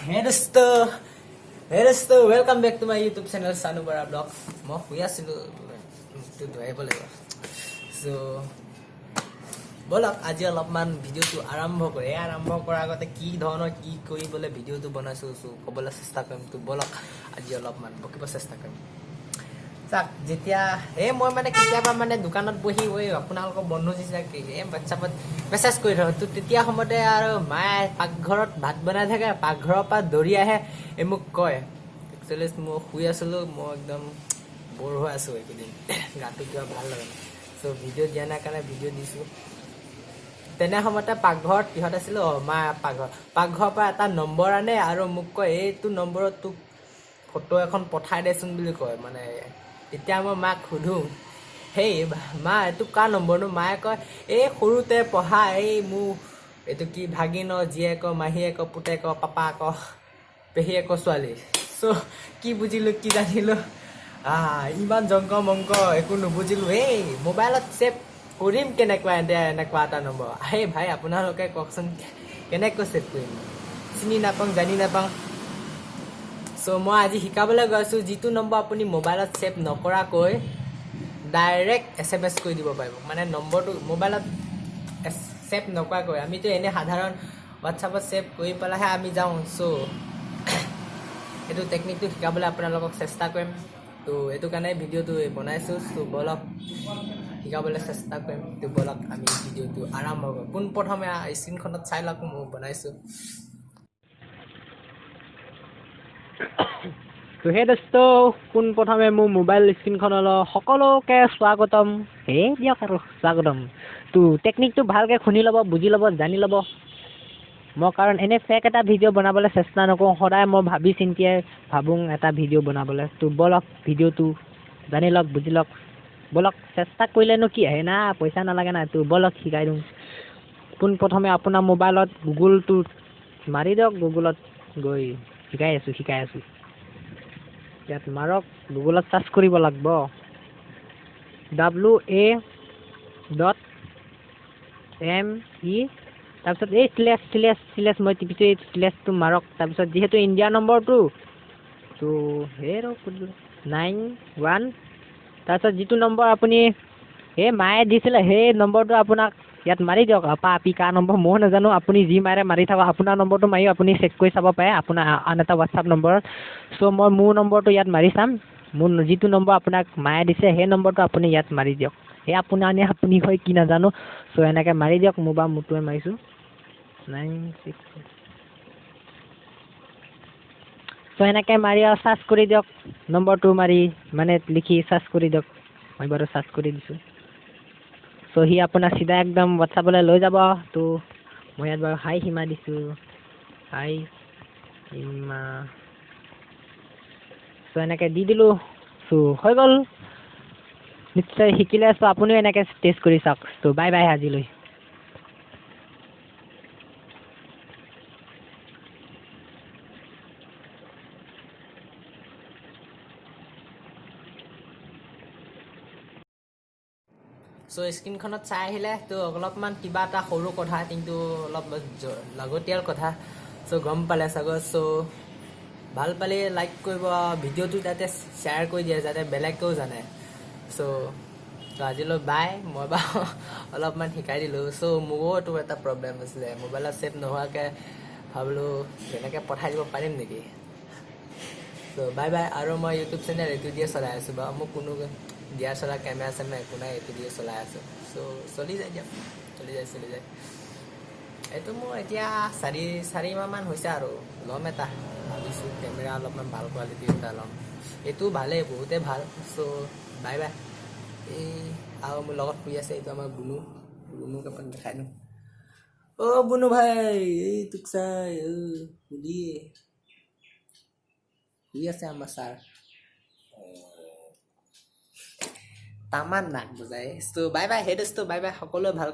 হে দোস্ত, হে দোস্ত, welcome back to my YouTube channel Sanu Bora blog. মই শুই আছিলোঁ, মুখটো ধুৱাই লাগিব। চ' ব'লক, আজি অলপমান ভিডিঅ'টো আৰম্ভ কৰোঁ। এই আৰম্ভ কৰাৰ আগতে কি ধৰণৰ কি কৰিবলৈ ভিডিঅ'টো বনাইছোঁ, চ' ক'বলৈ চেষ্টা কৰিম। তো ব'লক, আজি অলপমান বকিব চেষ্টা কৰিম। চাওক, যেতিয়া এই মই মানে কেতিয়াবা মানে দোকানত বহি ঐ আপোনালোকৰ বন্ধু নিচিনাকৈ এই হোৱাটছআপত মেছেজ কৰি থাকোঁ, তো তেতিয়া সময়তে আৰু মায়ে পাকঘৰত ভাত বনাই থাকে, পাকঘৰৰ পৰা দৌৰি আহে, এই মোক কয়। একচুৱেলি মই শুই আছিলোঁ, মই একদম ব'ৰ হৈ আছোঁ এইকেইদিন, গাটো কিবা ভাল লগা নাই। চ' ভিডিঅ' দিয়া নাই কাৰণে ভিডিঅ' দিছোঁ। তেনে সময়তে পাকঘৰত কিহত আছিলোঁ, অঁ, মা পাকঘৰৰ পৰা এটা নম্বৰ আনে আৰু মোক কয়, এইটো নম্বৰত তোক ফটো এখন পঠাই দেচোন বুলি কয়। মানে তেতিয়া মই মাক সোধোঁ, হেই মা, এইটো কাৰ নম্বৰনো? মায়ে কয়, এই সৰুতে পঢ়া এই মোৰ এইটো কি ভাগিনৰ জীয়েক, মাহীয়েক, পুতেক, পাপাক, পেহীয়েক ছোৱালী। চ' কি বুজিলোঁ, কি জানিলোঁ, ইমান জংক মংক একো নুবুজিলোঁ। এই মোবাইলত ছেভ কৰিম কেনেকুৱা এতিয়া এনেকুৱা এটা নম্বৰ? সেই ভাই, আপোনালোকে কওকচোন, কেনেকৈ ছেভ কৰিম? চিনি নাপাওঁ, জানি নাপাওঁ। চ' মই আজি শিকাবলৈ গৈ আছোঁ, যিটো নম্বৰ আপুনি মোবাইলত ছেভ নকৰাকৈ ডাইৰেক্ট SMS কৰি দিব পাৰিব। মানে নম্বৰটো মোবাইলত ছেভ নকৰাকৈ, আমিতো এনেই সাধাৰণ হোৱাটছআপত ছেভ কৰি পেলাইহে আমি যাওঁ। চ' এইটো টেকনিকটো শিকাবলৈ আপোনালোকক চেষ্টা কৰিম। তো এইটো কাৰণে ভিডিঅ'টো বনাইছোঁ। চ' ব'লক, শিকাবলৈ চেষ্টা কৰিম। তো ব'লক, আমি ভিডিঅ'টো আৰম্ভ কৰোঁ। পোনপ্ৰথমে স্ক্ৰীণখনত চাই লওক, মই বনাইছোঁ। তো সেই দোস্ত, পোনপ্ৰথমে মোৰ মোবাইল স্ক্ৰীণখনলৈ সকলোকে স্বাগতম। এই দিয়ক আৰু স্বাগতম। তো টেকনিকটো ভালকৈ শুনি ল'ব, বুজি ল'ব, জানি ল'ব। মই কাৰণ এনেই ফেক এটা ভিডিঅ' বনাবলৈ চেষ্টা নকৰোঁ, সদায় মই ভাবি চিন্তিয়ে ভাবোঁ এটা ভিডিঅ' বনাবলৈ। তো ব'লক, ভিডিঅ'টো জানি লওক, বুজি লওক। ব'লক, চেষ্টা কৰিলেনো কি আহে না, পইচা নালাগে না। তো ব'লক, শিকাই দিওঁ। পোনপ্ৰথমে আপোনাৰ মোবাইলত গুগলটো মাৰি দিয়ক। গুগলত গৈ শিকাই আছোঁ, শিকাই আছোঁ। ইয়াত মাৰক, গুগলত চাৰ্চ কৰিব লাগিব WA.ME, তাৰপিছত এই শ্লেছ শ্লেছ শ্লেছ মই টিপিছোঁ, এই শ্লেছটো মাৰক। তাৰপিছত যিহেতু ইণ্ডিয়াৰ নম্বৰটো, তো সেই 91, তাৰপিছত যিটো নম্বৰ আপুনি এই মায়ে দিছিলে, সেই নম্বৰটো আপোনাক ইয়াত মাৰি দিয়ক। আপা আপি কাৰ নম্বৰ ময়ো নাজানো, আপুনি যি মাৰে মাৰি থাকক। আপোনাৰ নম্বৰটো মাৰিও আপুনি চেক কৰি চাব পাৰে আপোনাৰ আন এটা হোৱাটছআপ নম্বৰত। চ' মই মোৰ নম্বৰটো ইয়াত মাৰি চাম। মোৰ যিটো নম্বৰ আপোনাক মায়ে দিছে, সেই নম্বৰটো আপুনি ইয়াত মাৰি দিয়ক। সেই আপোনাৰ নে আপুনি হয় কি নাজানো। চ' এনেকৈ মাৰি দিয়ক। মোৰ বা মোৰটোৱে মাৰিছোঁ 96। চ' এনেকৈ মাৰি আৰু চাৰ্চ কৰি দিয়ক। নম্বৰটো মাৰি মানে লিখি চাৰ্চ কৰি দিয়ক। মই বাৰু চাৰ্চ কৰি দিছোঁ। চ' সি আপোনাক চিধা একদম হোৱাটছআপলৈ লৈ যাব। তো মই ইয়াত বাৰু হাই সীমা দিছোঁ, হাই সীমা। চ' এনেকৈ দি দিলোঁ। চ' হৈ গ'ল, নিশ্চয় শিকিলে। চ' আপুনিও এনেকৈ টেষ্ট কৰি চাওক। চ' বাই বাই আজিলৈ। চ' স্ক্ৰীণখনত চাই আহিলে তো অলপমান কিবা এটা সৰু কথা, কিন্তু অলপ লাগতিয়াল কথা। চ' গম পালে চাগৈ। চ' ভাল পালে লাইক কৰিব, ভিডিঅ'টো যাতে শ্বেয়াৰ কৰি দিয়ে, যাতে বেলেগেও জানে। চ' তো আজিলৈ বাই। মই বাৰু অলপমান শিকাই দিলোঁ। চ' মোৰো এইটো এটা প্ৰব্লেম আছিলে, মোবাইলত ছেভ নোহোৱাকৈ ভাবিলোঁ তেনেকৈ পঠাই দিব পাৰিম নেকি। চ' বাই বাই। আৰু মই ইউটিউব চেনেল এইটো দিয়ে চলাই আছোঁ বাৰু, মোক কোনো দিয়া চলা কেমেৰা চেমেৰা একো নাই, এইটো দিয়ে চলাই আছোঁ। চ' চলি যায় দিয়ক, চলি যায়, চলি যায়। এইটো মোৰ এতিয়া 4 মাহমান হৈছে। আৰু ল'ম এটা ভাবিছোঁ, কেমেৰা অলপমান ভাল কোৱালিটিৰ এটা ল'ম। এইটো ভালেই, বহুতেই ভাল। চ' বাই বাই। এই আৰু মোৰ লগত শুই আছে এইটো আমাৰ বুনু। বুনুক অকণ দেখাই দিওঁ। অ' বুনু ভাই, এই তোক চাই সুধিয়ে শুই আছে আমাৰ ছাৰ, তামান নাক বুজাই। চ' বাই বাই। সেই দোস্ত, বাই বাই। সকলোৱে ভাল।